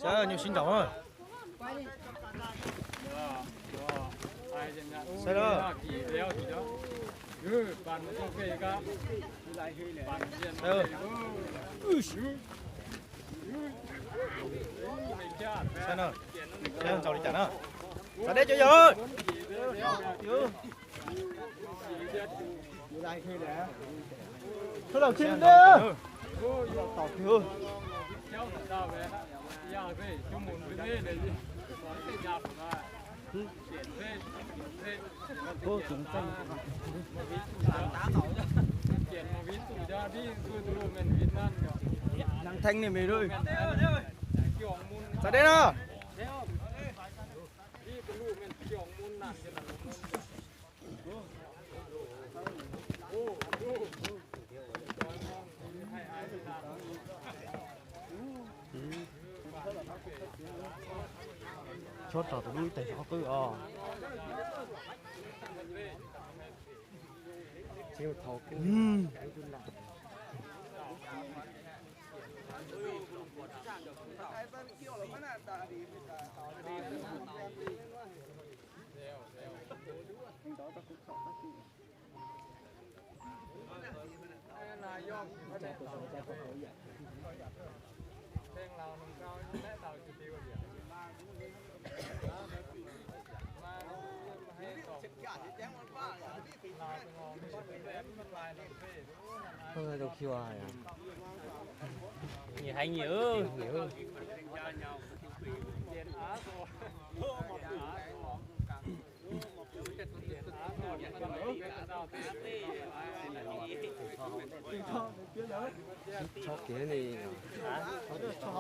Saib nyuj sib nraus na. Saib na. Saib na. Saib nraus li cas na. Saib deb cov yawg. Sawv daws khiav deb. Neeg theej ni me lawm. Sawv deb na. Chob rau tus dub ib teg qhov qwb os. Ơ, rau khi hoài à. Nhiều hay nhiều. Nhiều. Sib tshov kiag li. Tus no tus thiab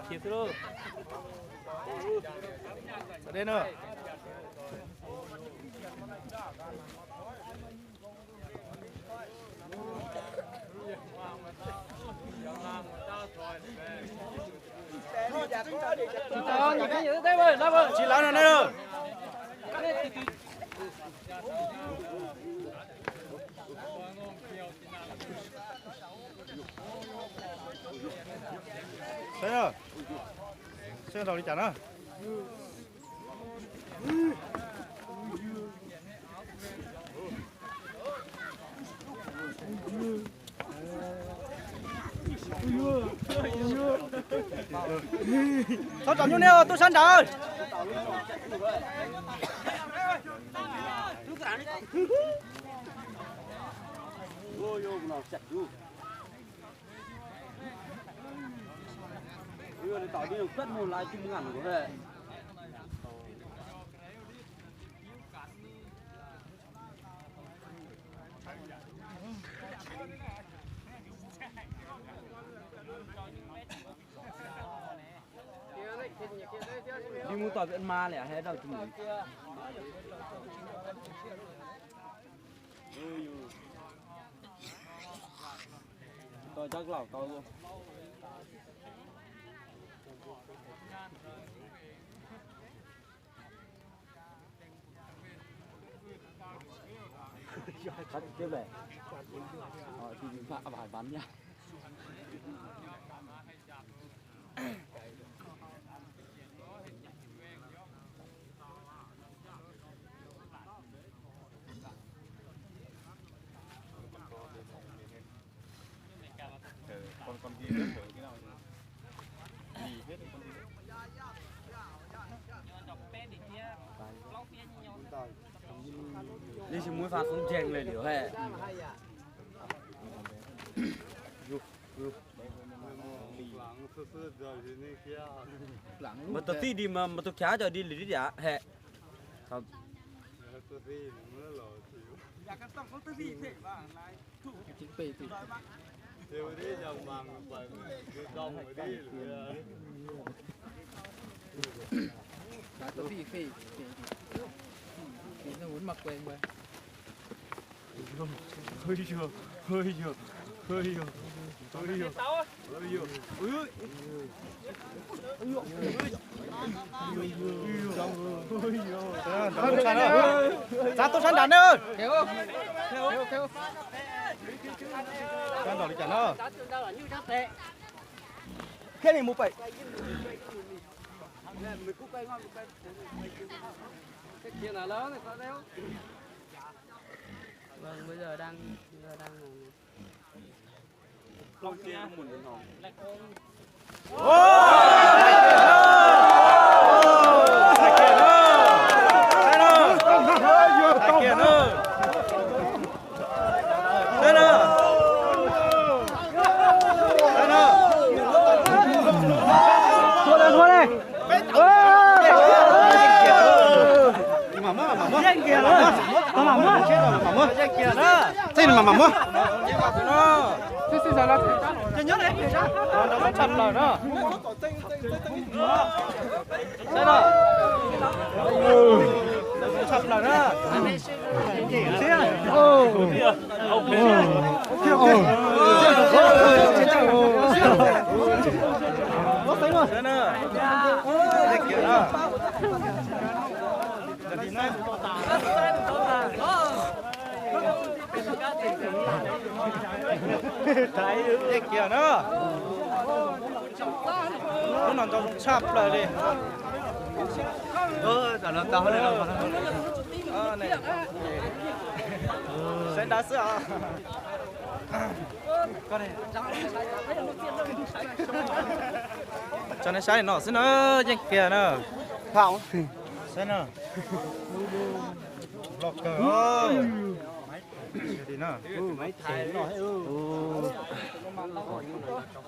xwb lauj. Sawv deb na. Tsis lawv no na. Saib, saib nraus li cas na. Txhob tsom nyuj nej, tuaj sab nraud. Li mus tom Vietnam lawm, hais dab tsi mus. Tau cov laus tau. Cắt tiếp này. Ờ, thì mình vạ vài bắn nhá. Con, con gì nữa, con gì nữa. Gì hết con gì nữa. Li tsis muaj ib fav xoob ntseeg li lawm he. Mas tus tij di mas, mas tus khav cov di lwm li yam he. Tus tij phej, phej, phej, no mas kues mas. Txav tuaj sab nram na. Sab nram li cas na? Khiav li mus pem. Vâng, bây giờ đang, bây giờ đang ở Txij no mas mam muab. Tshaj plaws na. Tshaj plaws na. Kiag na. Lub no nto zoo tshaj plaws li. Saib dab xwb os. Tso nej saib li no xwb na, yeej kiag na. Saib na. Loj kawg.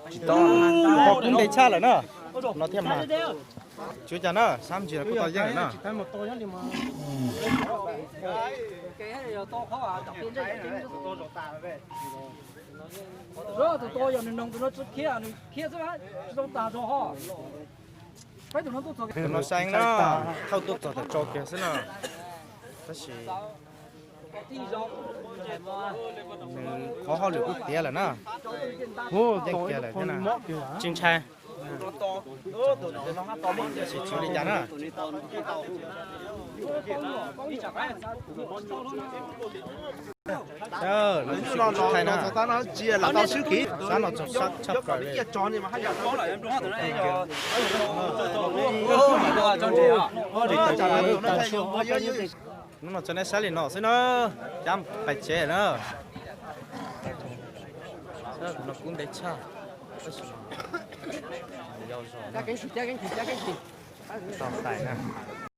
Tsis tau, tau kub ntev tshaj lawm na. No thiaj mas. Tsis ua cas na, sab ntsis los kuj tau yeej lawm na. Tus no saib na, thauj tuaj txog tom tso kiag xwb na. Tab sis nws qhov hauj lwm kuj tiav lawm na. Yeej kiag lawm thiab na. Tsis ntshai. Tab sis tsis ua li cas na. Sab no txog sab tshaj plaws li. Hnub no tso nej saib li no xwb na, cab pais tsev na. No kub ntev tshaj, tab sis yau zog na. Tau tais na.